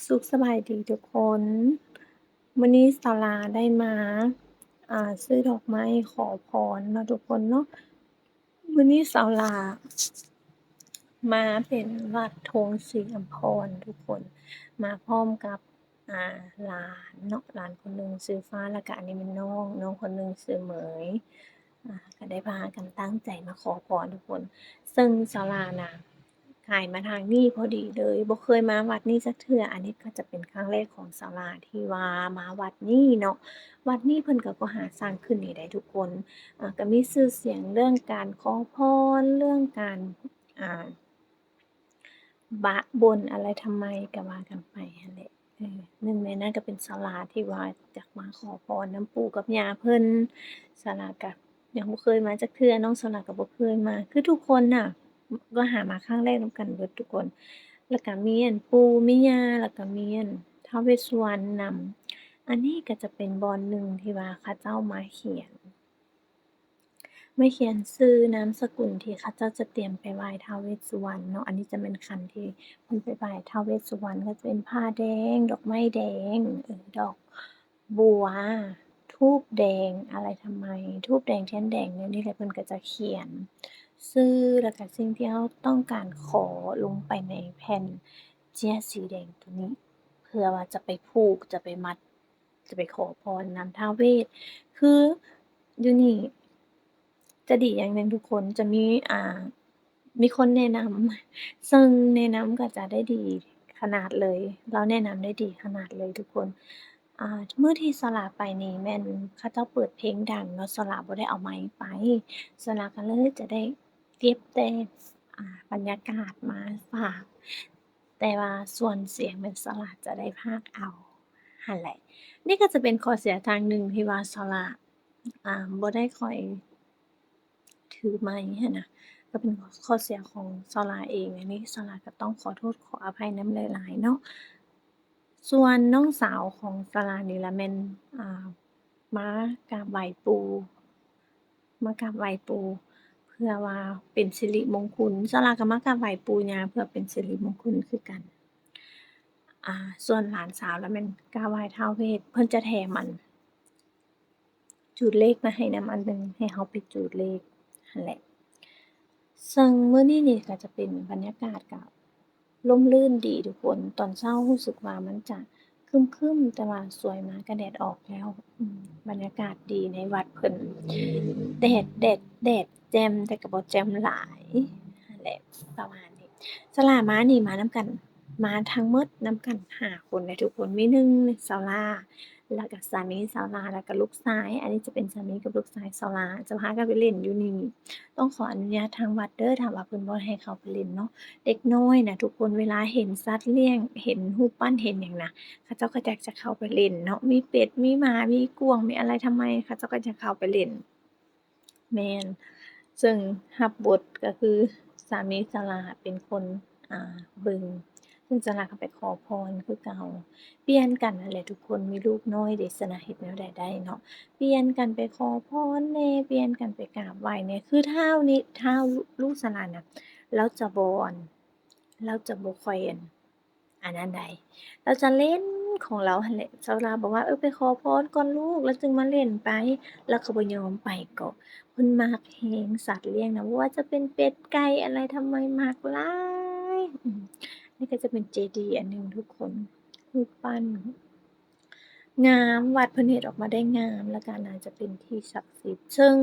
ສຸກສະບາຍດີທຸກຄົນ. ມື້ນີ້ສາວຫຼ້າໄດ້ມາ ອ່າ ຊື້ດອກໄມ້ຂໍພອນເນາະທຸກຄົນເນາະ. ມື້ນີ້ສາວຫຼ້າມາເປັນວັດທົ່ງສີອຳພອນທຸກຄົນ ມາພ້ອມກັບ ອ່າ ຫຼານເນາະ, ຫຼານຄົນໜຶ່ງຊື່ຟ້າ ແລ້ວກະອັນນີ້ແມ່ນນ້ອງ, ນ້ອງຄົນໜຶ່ງຊື່ເໝີຍ. ອ່າ ກໍໄດ້ພາກັນຕັ້ງໃຈມາຂໍພອນທຸກຄົນ. ເຊິ່ງສາວຫຼ້ານະ ກາຍມາທາງນີ້ພໍດີເລີຍ, ບໍ່ເຄີຍມາວັດນີ້ຈັກເທື່ອ. ອັນນີ້ກໍຈະເປັນຄັ້ງແລກຂອງສາວຫຼ້າທີ່ວ່າມາວັດນີ້ເນາະ. ວັດນີ້ເພິ່ນກໍບໍ່ຫາສ້າງຂຶ້ນນີ້ໃດ໋ທຸກຄົນ. ອ່າ ກໍມີຊື່ສຽງເລື່ອງການຂໍພອນ, ເລື່ອງການ ອ່າ ບະບົນອາໄລທຳໄມກໍວ່າກັນໄປຫັ້ນແຫຼະ. ເອີ ໜຶ່ງໃນນັ້ນກໍເປັນສາວຫຼ້າທີ່ວ່າຢາກມາຂໍພອນນຳປູ່ກັບຍ່າເພິ່ນ. ສາວຫຼ້າກໍຍັງບໍ່ເຄີຍມາຈັກເທື່ອ, ນ້ອງສາວຫຼ້າກໍບໍ່ເຄີຍມາ. ຄືທຸກຄົນນະ ກໍຫາມາຄັ້ງແລກນຳກັນເບິດທຸກຄົນ. ແລ້ວກໍມີອັນປູ່ມີຍ່າ, ແລ້ວກໍມີອັນທ້າວເວດສຸວັນນຳ. ອັນນີ້ກໍຈະເປັນບ່ອນໜຶ່ງທີ່ວ່າເຂົາເຈົ້າມາຂຽນ ມາຂຽນຊື່ນາມສະກຸນທີ່ເຂົາເຈົ້າຈະຕຽມໄປໄຫວ້ທ້າວເວດສຸວັນເນາະ. ອັນນີ້ຈະແມ່ນຂັນທີ່ເພິ່ນໄປໄຫວ້ທ້າວເວດສຸວັນ ກໍຈະເປັນຜ້າແດງ, ດອກໄມ້ແດງ, ເອີ ດອກບົວ, ທູບແດງ, ອາໄລທຳໄມ, ທູບແດງ, ທຽນແດງ ແນວນີ້ແຫຼະ. ເພິ່ນກໍຈະຂຽນຊື່ ແລ້ວກໍສິ່ງທີ່ເຮົາຕ້ອງການຂໍລົງໄປໃນແຜ່ນເຈ້ຍສີແດງໂຕນີ້ ເພື່ອວ່າຈະໄປຜູກ, ຈະໄປມັດ ຈະໄປຂໍພອນນຳທ້າວເວດ. ຄືຢູ່ນີ້ຈະດີຢ່າງໜຶ່ງທຸກຄົນ ຈະມີ ອ່າ ມີຄົນແນະນຳ ເຊິ່ງແນະນຳກໍຈະໄດ້ດີຂະໜາດເລີຍ, ລາວແນະນຳໄດ້ດີຂະໜາດເລີຍທຸກຄົນ. ອ່າ ມື້ທີ່ສາວຫຼ້າໄປນີ້ແມ່ນເຂົາເຈົ້າເປີດເພງດັງເນາະ, ສາວຫຼ້າບໍ່ໄດ້ເອົາໄມໄປ, ສາວຫຼ້າກໍເລີຍຈະໄດ້ເກັບແຕ່ ອ່າ ບັນຍາກາດມາຝາກ. ແຕ່ວ່າສ່ວນສຽງແມ່ນສາວຫຼ້າຈະໄດ້ພາກເອົາຫັ້ນແຫຼະ. ນີ້ກໍຈະເປັນຂໍ້ເສຍທາງໜຶ່ງທີ່ວ່າສາວຫຼ້າ ອ່າ ບໍ່ໄດ້ຄ່ອຍຖືໄມຫັ້ນນະ, ກໍເປັນຂໍ້ເສຍຂອງສາວຫຼ້າເອງ. ອັນນີ້ສາວຫຼ້າກໍຕ້ອງຂໍໂທດຂໍອະໄພນຳຫຼາຍໆເນາະ. ສ່ວນນ້ອງສາວຂອງສາວຫຼ້ານີ້ລະແມ່ນ ອ່າ ມາກາບໄຫວ້ປູ່ ມາກາບໄຫວ້ປູ່ເພື່ອວ່າເປັນສິລິມົງຄຸນ. ສາວຫຼ້າກໍມາກາບໄຫວ້ປູ່ຍ່າເພື່ອເປັນສິລິມົງຄຸນຄືກັນ. ອ່າ ສ່ວນຫຼານສາວລະແມ່ນກາບໄຫວ້ທ້າວເວດ, ເພິ່ນຈະແຖມອັນ ຈູດເລກມາໃຫ້ນຳອັນໜຶ່ງ ໃຫ້ເຮົາໄປຈູດເລກຫັ້ນແຫຼະ. ເຊິ່ງມື້ນີ້ນີ້ກໍຈະເປັນບັນຍາກາດກໍ ລົມລື່ນດີທຸກຄົນ. ຕອນເຊົ້າຮູ້ສຶກວ່າມັນຈະຄຶ້ມໆ ແຕ່ວ່າສວຍມາກໍແດດອອກແລ້ວ. ອືມ ບັນຍາກາດດີໃນວັດເພິ່ນ. ແດດ ແດດ ແດດແຈ່ມ ແຕ່ກໍບໍ່ແຈ່ມຫຼາຍຫັ້ນແຫຼະ ປະມານນີ້. ສາວຫຼ້າມານີ້ມານຳກັນ ມາທັງໝົດນຳກັນຫ້າຄົນເດ້ທຸກຄົນ. ມີໜຶ່ງ ສາວຫຼ້າ ແລ້ວກໍສາມີສາວຫຼ້າ ແລ້ວກໍລູກຊາຍ. ອັນນີ້ຈະເປັນສາມີກັບລູກຊາຍສາວຫຼ້າ ຈະພາກັນໄປຫຼິ້ນຢູ່ນີ້. ຕ້ອງຂໍອະນຸຍາດທາງວັດເດີ້ ຖ້າວ່າເພິ່ນບໍ່ໃຫ້ເຂົ້າໄປຫຼິ້ນເນາະ. ເດັກນ້ອຍນະທຸກຄົນ ເວລາເຫັນສັດລ້ຽງ ເຫັນຮູບປັ້ນ ເຫັນຫຍັງນະ ເຂົາເຈົ້າກໍຢາກຈະເຂົ້າໄປຫຼິ້ນເນາະ. ມີເປັດ ມີໝາ ມີກວາງ ມີອາໄລທຳໄມ ເຂົາເຈົ້າກໍຢາກເຂົ້າໄປຫຼິ້ນ. ແມ່ນ ເຊິ່ງຮັບບົດກໍຄືສາມີສາວຫຼ້າເປັນຄົນ ອ່າ ເບິ່ງ ເຊິ່ງສາວຫຼ້າກໍໄປຂໍພອນຄືເກົ່າ. ປ່ຽນກັນຫັ້ນແຫຼະທຸກຄົນ ມີລູກນ້ອຍເດ ສະນະເຮັດແນວໃດໄດ້ເນາະ. ປ່ຽນກັນໄປຂໍພອນແດ່ ປ່ຽນກັນໄປກາບໄຫວ້ແດ່. ຄືທ້າວນີ້ ທ້າວ ລູກສາວຫຼ້ານະ ລາວຈະບໍ່ ລາວຈະບໍ່ຄ່ອຍ ອັນ ອັນນັ້ນໃດ ລາວຈະຫຼິ້ນຂອງລາວຫັ້ນແຫຼະ. ສາວຫຼ້າບອກວ່າ ເອີ ໄປຂໍພອນກ່ອນລູກ ແລ້ວຈຶ່ງມາຫຼິ້ນໄປ. ລາວກໍບໍ່ຍອມໄປເກາະ. ເພິ່ນມັກແຮງສັດລ້ຽງນະ ບໍ່ວ່າຈະເປັນເປັດ ໄກ່ ອາໄລທຳໄມ ມັກຫຼາຍ. ອືມ ນີ້ກໍຈະເປັນເຈດີອັນໜຶ່ງທຸກຄົນ ຮູບປັ້ນ ງາມ, ວັດເພິ່ນເຮັດອອກມາໄດ້ງາມ ແລ້ວກໍໜ້າຈະເປັນທີ່ສັກສິດ ເຊິ່ງ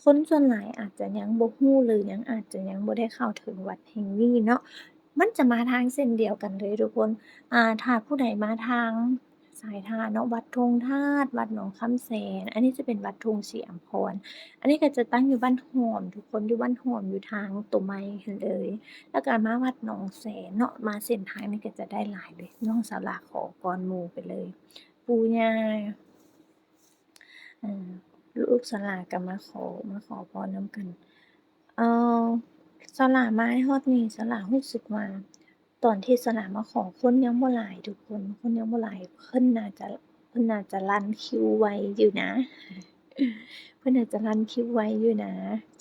ຄົນສ່ວນຫຼາຍອາດຈະຍັງບໍ່ຮູ້ ຫຼື ຍັງ ອາດຈະຍັງບໍ່ໄດ້ເຂົ້າເຖິງວັດແຫ່ງນີ້ເນາະ. ມັນຈະມາທາງເສັ້ນດຽວກັນເລີຍທຸກຄົນ. ອ່າ ຖ້າຜູ້ໃດມາທາງສາຍທາດເນາະ ວັດທົ່ງທາດ ວັດໜອງຄຳແສນ ອັນນີ້ຈະເປັນວັດທົ່ງສີອຳພອນ. ອັນນີ້ກໍຈະຕັ້ງຢູ່ບ້ານຫອມທຸກຄົນ ຢູ່ບ້ານຫອມ ຢູ່ທາງໂຕໃໝ່ຫັ້ນເລີຍ. ແລ້ວກໍມາວັດໜອງແສນເນາະ ມາເສັ້ນທາງນີ້ກໍຈະໄດ້ຫຼາຍເລີຍ. ນ້ອງສາວຫຼ້າຂໍກ່ອນໝູ່ໄປເລີຍ ປູ່ຍ່າ ເອີ ລູກສາວຫຼ້າກໍມາຂໍ ມາຂໍພອນນຳກັນ. ເອີ ສາວຫຼ້າມາຮອດນີ້ ສາວຫຼ້າຮູ້ສຶກວ່າ ຕອນທີ່ສາວຫຼ້າມາຂໍ ຄົນຍັງບໍ່ຫຼາຍທຸກຄົນ ຄົນຍັງບໍ່ຫຼາຍ. ເພິ່ນໜ້າຈະ ເພິ່ນໜ້າຈະລັນຄິວໄວຢູ່ນະ. ເ ເພິ່ນອາດຈະລັນຄລິບໄວຢູ່ນະ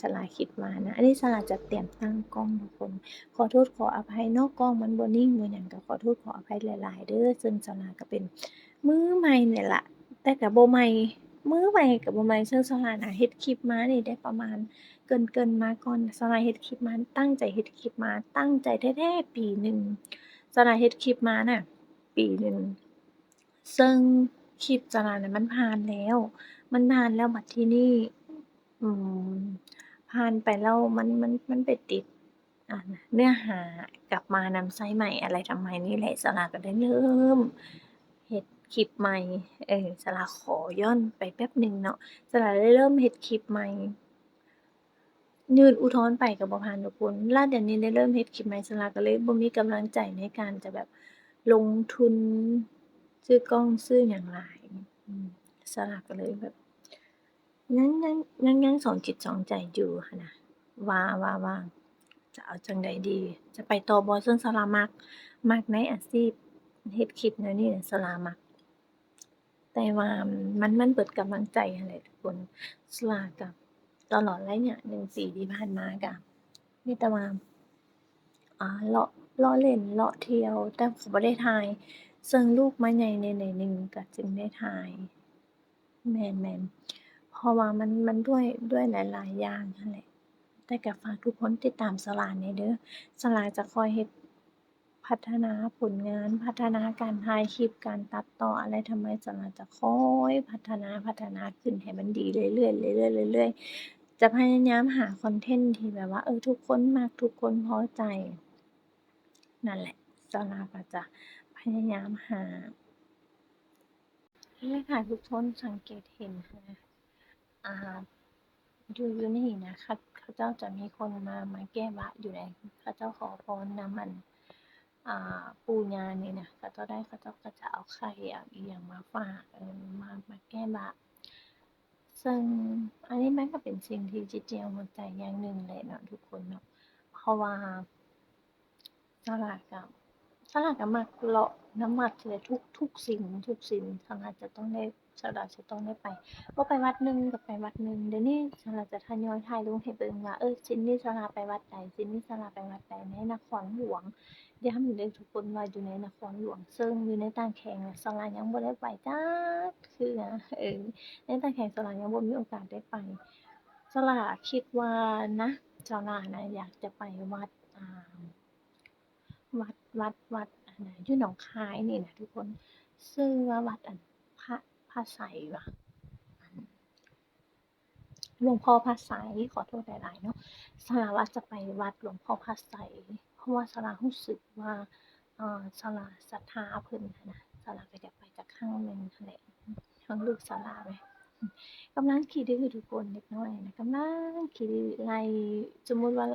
ສາລາຄິດວ່ານະ. ອັນນີ້ສາລາຈະຕຽມຕັ້ງກ້ອງທຸກຄົນ. ຂໍໂທດຂໍອະໄພເນາະ ກ້ອງມັນບໍ່ນິ່ງບໍ່ຫຍັງ ກໍຂໍໂທດຂໍອະໄພຫຼາຍໆເດີ້. ເຊິ່ງສາລາກໍເປັນມືໃໝ່ນີ້ລະ ແຕ່ກໍບໍ່ໃໝ່ ມືໃໝ່ກໍບໍ່ໃໝ່. ເຊິ່ງສາລານະເຮັດຄລິບມານີ້ໄດ້ປະມານ ເກີ່ນໆມາກ່ອນ ສາລາເຮັດຄລິບມາ ຕັ້ງໃຈເຮັດຄລິບມາ ຕັ້ງໃຈແທ້ໆປີໜຶ່ງ ສາລາເຮັດຄລິບມານະປີໜຶ່ງ. ເຊິ່ງຄລິບສາລານະມັນຜ່ານແລ້ວ ມັນຜ່ານແລ້ວ ບັດທີນີ້ ອືມ ຜ່ານໄປແລ້ວ ມັນ ມັນ ມັນໄປຕິດ ອ່າ ເນື້ອຫາກັບມານຳໃຊ້ໃໝ່ ອະໄລທຳໄມນີ້ແຫຼະ. ສາລາກໍໄດ້ເລີ່ມເຮັດຄລິບໃໝ່ ເອີ ສາລາຂໍຍ້ອນໄປແປັບໜຶ່ງເນາະ ສາລາໄດ້ເລີ່ມເຮັດຄລິບໃໝ່ ຍື່ນອຸທອນໄປກໍບໍ່ຜ່ານທຸກຄົນ. ລະດຽວນີ້ໄດ້ເລີ່ມເຮັດຄລິບໃໝ່ ສາລາກໍເລີຍບໍ່ມີກຳລັງໃຈໃນການຈະແບບລົງທຶນຊື້ກ້ອງຊື້ຫຍັງຫຼາຍ. ອືມ ສາລາກໍເລີຍແບບ ຍັງ ຍັງ ຍັງ ຍັງສອງຈິດສອງໃຈຢູ່ຫັ້ນນະ ວ່າ ວ່າ ວ່າຈະເອົາຈັ່ງໃດດີ ຈະໄປຕໍ່ບໍ່? ເຊິ່ງສາລາມັກ ມັກໃນອາຊີບເຮັດຄລິບແນວນີ້ ສາລາມັກ ແຕ່ວ່າມັນ ມັນເບິດກຳລັງໃຈຫັ້ນແຫຼະທຸກຄົນ. ສາລາກະຕະຫຼອດໄລຍະໜຶ່ງປີທີ່ຜ່ານມາກະມີແຕ່ວ່າ ອ່າ ເລາະ ເລາະຫຼິ້ນ ເລາະທ່ຽວ ແຕ່ກໍບໍ່ໄດ້ຖ່າຍ ເຊິ່ງລູກມາໃຫຍ່ແດ່ໜ້ອຍໜຶ່ງກໍຈຶ່ງໄດ້ຖ່າຍ. ແມ່ນໆ ເພາະວ່າມັນ ມັນດ້ວຍ ດ້ວຍຫຼາຍໆຢ່າງຫັ້ນແຫຼະ ແຕ່ກໍຝາກທຸກຄົນຕິດຕາມສາລາແດ່ເດີ້. ສາລາຈະຄອຍເຮັດ ພັດທະນາຜົນງານ ພັດທະນາການຖ່າຍຄລິບ ການຕັດຕໍ່ອະໄລທຳໄມ ສາລາຈະຄອຍພັດທະນາ ພັດທະນາຂຶ້ນໃຫ້ມັນດີເລື້ອຍໆ ເລື້ອຍໆ ເລື້ອຍໆ. ຈະພະຍາຍາມຫາຄອນເທັນທີ່ແບບວ່າ ເອີ ທຸກຄົນມັກ ທຸກຄົນພໍໃຈ ນັ້ນແຫຼະ ສາລາກໍຈະພະຍາຍາມຫາ. ນີ້ແຫຼະ ຖ້າທຸກຄົນສັງເກດເຫັນຫັ້ນນະ ອ່າ ຢູ່ ຢູ່ນີ້ນະ ເຂົາ ເຂົາເຈົ້າຈະມີຄົນມາ ມາແກ້ບາດຢູ່ໃດ ເຂົາເຈົ້າຂໍພອນນຳ ອັນ ອ່າ ປູ່ຍ່ານີ້ນະ ເຂົາເຈົ້າໄດ້ ເຂົາເຈົ້າກໍຈະເອົາໄຂ່ ເອົາອີ່ຫຍັງມາຝາກ ເອີ ມາ ມາແກ້ບາດ. ເຊິ່ງອັນນີ້ມັນກໍເປັນສິ່ງທີ່ຈິດໃຈຫົວໃຈຢ່າງໜຶ່ງແຫຼະເນາະທຸກຄົນເນາະ ເພາະວ່າ ສາລາກໍ ສາລາກໍມັກເລາະນຳວັດແຫຼະ ທຸກ ທຸກສິນ ທຸກສິນສາລາຈະຕ້ອງໄດ້ ສາລາຈະຕ້ອງໄດ້ໄປ ບໍ່ໄປວັດໜຶ່ງກໍໄປວັດໜຶ່ງ. ດຽວນີ້ສາລາຈະທະຍອຍຖ່າຍລົງໃຫ້ເບິ່ງວ່າ ເອີ ສິນນີ້ສາລາໄປວັດໃດ ສິນນີ້ສາລາໄປວັດໃດໃນນະຄອນຫຼວງ. ຢ້ຳເດີ້ທຸກຄົນວ່າຢູ່ໃນນະຄອນຫຼວງ ເຊິ່ງຢູ່ໃນຕ່າງແຂວງສາລາຍັງບໍ່ໄດ້ໄປຈັກເທື່ອ ເອີ ໃນຕ່າງແຂວງສາລາຍັງບໍ່ມີໂອກາດໄດ້ໄປ. ສາລາຄິດວ່ານະ ສາລານະຢາກຈະໄປວັດ ອ່າ ວັດ ວັດ ວັດ ອັນນະ ຢູ່ໜອງຄາຍນີ້ນະທຸກຄົນ ຊື່ວ່າວັດ ອັນ ພະ ພະໄຊຫວາ ອັນ ຫຼວງພໍ່ພະໄຊ ຂໍໂທດຫຼາຍໆເນາະ. ສາລາວ່າຈະໄປວັດຫຼວງພໍ່ພະໄຊ ເພາະວ່າສາລາຮູ້ສຶກວ່າ ເອີ ສາລາສັດທາເພິ່ນຫັ້ນນະ ສາລາກໍຢາກໄປຈັກຄັ້ງໜຶ່ງຫັ້ນແຫຼະ. ທາງລູກສາລາແໝ່ ກຳລັງຂີ້ດື້ທຸກຄົນ ເດັກນ້ອຍນະ ກຳລັງຂີ້ດື້ ໄລ່ ສົມມຸດວ່າ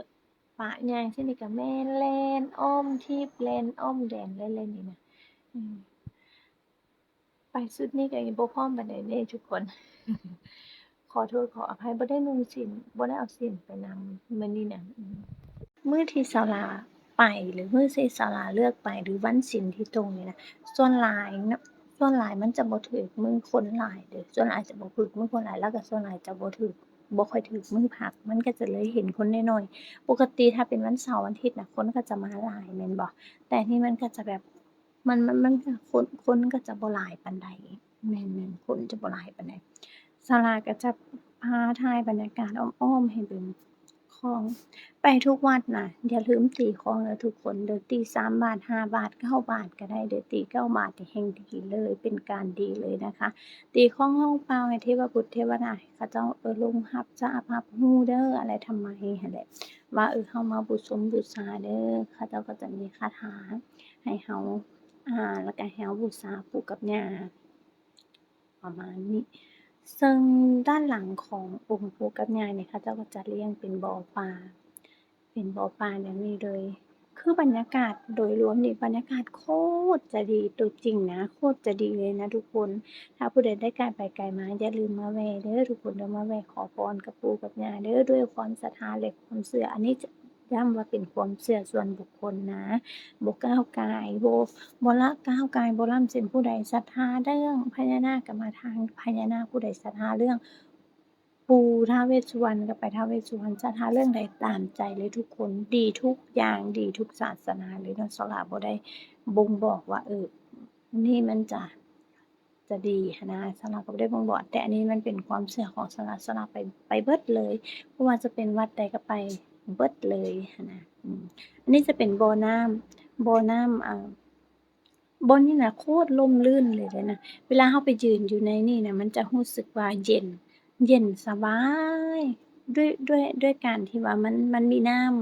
ປະຍ່າງຊີ້ນີ້ກໍແມ່ນແລ່ນອ້ອມທີບ ແລ່ນອ້ອມແດນເລີຍແຫຼະນີ້ນະ. ອືມ ໄປຊຸດນີ້ກໍຍັງບໍ່ພ້ອມປານໃດເດ້ທຸກຄົນ ຂໍໂທດຂໍອະໄພ ບໍ່ໄດ້ນຸ່ງສິ້ນ ບໍ່ໄດ້ເອົາສິ້ນໄປນຳມື້ນີ້ນະ. ອືມ ມື້ທີ່ສາລາໄປ ຫຼື ມື້ທີ່ສາລາເລືອກໄປ ຫຼື ວັນສິນທີ່ຕົງນີ້ນະ ສ່ວນຫຼາຍເນາະ ສ່ວນຫຼາຍມັນຈະບໍ່ຖືກມື້ຄົນຫຼາຍເດ້ ສ່ວນຫຼາຍຈະບໍ່ຖືກມື້ຄົນຫຼາຍ ແລ້ວກໍສ່ວນຫຼາຍຈະບໍ່ຖືກ ບໍ່ຄ່ອຍຖືກມື້ພັກ ມັນກໍຈະເລີຍເຫັນຄົນນ້ອຍໆ. ປົກກະຕິຖ້າເປັນວັນເສົາວັນອາທິດນະ ຄົນກໍຈະມາຫຼາຍແມ່ນບໍ່? ແຕ່ອັນນີ້ມັນກໍຈະແບບ ມັນ ມັນ ມັນ ຄົນ ຄົນກໍຈະບໍ່ຫຼາຍປານໃດ. ແມ່ນໆ ຄົນຈະບໍ່ຫຼາຍປານໃດ. ສາລາກໍຈະພາຖ່າຍບັນຍາກາດອ້ອມໆໃຫ້ເບິ່ງ. ຂອງ ໄປທຸກວັດນະ ຢ່າລືມຕີຂອງເດີ້ທຸກຄົນເດີ້ ຕີສາມບາດ ຫ້າບາດ ເກົ້າບາດກໍໄດ້ເດີ້ ຕີເກົ້າບາດນີ້ແຮ່ງດີເລີຍ ເປັນການດີເລີຍນະຄະ. ຕີຂອງຮ້ອງເປົ່າໃຫ້ເທວະບຸດເທວະດາ ໃຫ້ເຂົາເຈົ້າ ເອີ ລົງຮັບຊາບຮັບຮູ້ເດີ້ ອາໄລທຳໄມຫັ້ນແຫຼະ ວ່າ ເອີ ເຮົາມາບູຊົມບູຊາເດີ້ ເຂົາເຈົ້າກໍຈະມີຄາຖາໃຫ້ເຮົາ ອ່າ ແລ້ວກໍໃຫ້ເຮົາບູຊາປູ່ກັບຍ່າ ປະມານນີ້. ເຊິ່ງດ້ານຫຼັງຂອງອົງປູ່ກັບຍ່ານີ້ ເຂົາເຈົ້າກໍຈະລ້ຽງເປັນບໍ່ປາ ເປັນບໍ່ປາແນວນີ້ເລີຍ. ຄືບັນຍາກາດໂດຍລວມນີ້ ບັນຍາກາດໂຄດຈະດີ ຕົວຈິງນະ ໂຄດຈະດີເລີຍນະທຸກຄົນ. ຖ້າຜູ້ໃດໄດ້ໄກໄປໄກມາ ຢ່າລືມມາແວ່ເດີ້ທຸກຄົນເດີ້ ມາແວ່ຂໍພອນກັບປູ່ກັບຍ່າເດີ້ ດ້ວຍຄວາມສັດທາ ແລະ ຄວາມເຊື່ອ. ອັນນີ້ ຢ້ຳວ່າເປັນຄວາມເຊື່ອສ່ວນບຸກຄົນນະ ບໍ່ກ້າວກ່າຍ ບໍ່ ບໍ່ລະກ້າວກ່າຍ ບໍ່ລ້ຳເສັ້ນ. ຜູ້ໃດສັດທາເລື່ອງພະຍານາກກໍມາທາງພະຍານາກ ຜູ້ໃດສັດທາເລື່ອງ ປູ່ທ້າວເວດສຸວັນກໍໄປທ້າວເວດສຸວັນ ສັດທາເລື່ອງໃດຕາມໃຈເລີຍທຸກຄົນ ດີທຸກຢ່າງ ດີທຸກສາສະໜາເລີຍເນາະ. ສາລາບໍ່ໄດ້ບົ່ງບອກວ່າ ເອີ ນີ້ມັນຈະ ຈະດີຫັ້ນນະ ສາລາກໍບໍ່ໄດ້ບົ່ງບອກ ແຕ່ອັນນີ້ມັນເປັນຄວາມເຊື່ອຂອງສາລາ ສາລາໄປ ໄປເບິດເລີຍ ບໍ່ວ່າຈະເປັນວັດໃດກໍໄປເບິດເລີຍຫັ້ນນະ. ອືມ ອັນນີ້ຈະເປັນບໍ່ນ້ຳ ບໍ່ນ້ຳ ອ່າ ບ່ອນນີ້ນະໂຄດຮົ່ມລື່ນເລີຍເດ້ນະ ເວລາເຮົາໄປຢືນຢູ່ໃນນີ້ນະ ມັນຈະຮູ້ສຶກວ່າເຢັນ ເຢັນສະບາຍ ດ້ວຍ ດ້ວຍ ດ້ວຍການທີ່ວ່າມັນ ມັນມີນ້ຳ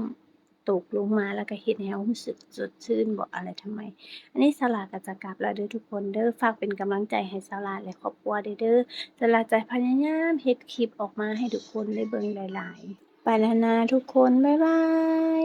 ຕົກລົງມາ ແລ້ວກໍເຮັດໃຫ້ເຮົາຮູ້ສຶກສົດຊື່ນບໍ ອະໄລທຳນອງ. ອັນນີ້ສາລາກໍຈະກັບແລ້ວເດີທຸກຄົນເດີ ຝາກເປັນກຳລັງໃຈໃຫ້ສາລາ ແລະ ຄອບຄົວແດ່ເດີ. ສາລາຈະພະຍາຍາມເຮັດຄລິບອອກມາໃຫ້ທຸກຄົນໄດ້ເບິ່ງຫຼາຍໆ. ໄປແລ້ວນະທຸກຄົນ ບາຍບາຍ.